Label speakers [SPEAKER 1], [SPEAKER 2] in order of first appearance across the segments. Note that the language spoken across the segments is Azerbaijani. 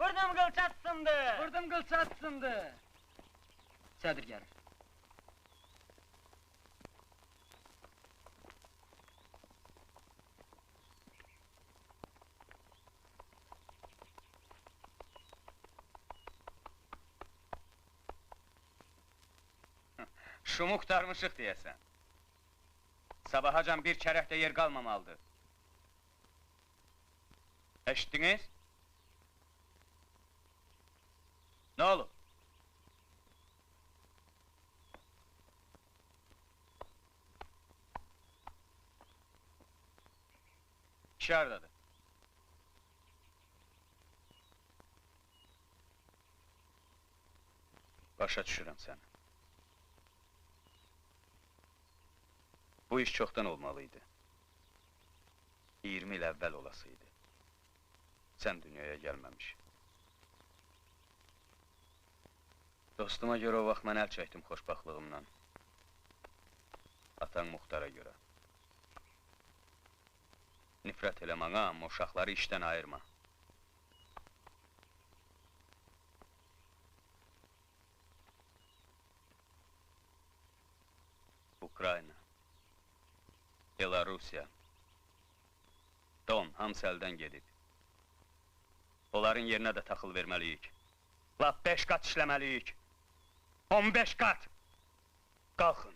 [SPEAKER 1] Vurdum qılçat sındı! Vurdum qılçat sındı! Sədr gəlir.
[SPEAKER 2] Şumu qurtarmışıq deyəsən. Sabahacan bir kərək də yer qalmamalıdır. Eşitdiniz? Nə olub? Kişi hardadır? Başa düşürəm səni. Bu iş çoxdan olmalıydı. 20 il əvvəl olasıydı. Sən dünyaya gəlməmiş. Dostuma görə o vaxt mən əl çəkdim xoşbaxtlığımdan. Atan Muxtara görə. Nifrət elə mənə, amma uşaqları işdən ayırma. Ukrayna, Belarusiya, Don, hamısı əldən gedib. Onların yerinə də taxıl verməliyik. Lap 5 qat işləməliyik. 15 qat! Qalxın.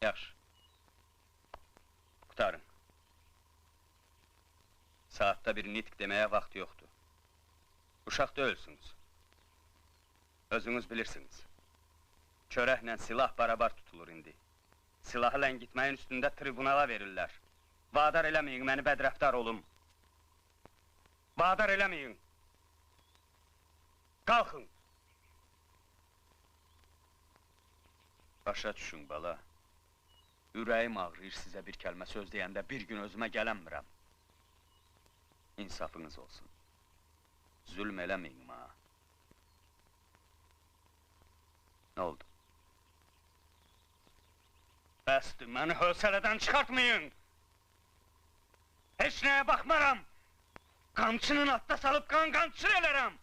[SPEAKER 2] Yaxşı. Qurtarın. Saatda bir nitq deməyə vaxt yoxdur. Uşaq deyilsiniz. Özünüz bilirsiniz. Çörəklə silah barabar tutulur indi. Silahı ləngitməyin üstündə tribunala verirlər. Vadar eləməyin, məni bədrəftar olum. Vadar eləməyin. Qalxın. Başa düşün, bala. Ürəyim ağrıyır sizə bir kəlmə söz deyəndə bir gün özümə gələnmirəm. İnsafınız olsun. Zülm eləməyin mənə. Nə oldu? Bəsdir, məni hövsələdən çıxartmayın! Heç nəyə baxmaram! Qamçının atda salıb qan-qamçı elərəm!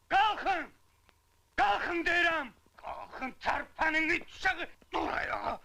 [SPEAKER 2] Qalxın! Qalxın deyirəm! Qalxın, tərpənin uşağı! Dur ayağa!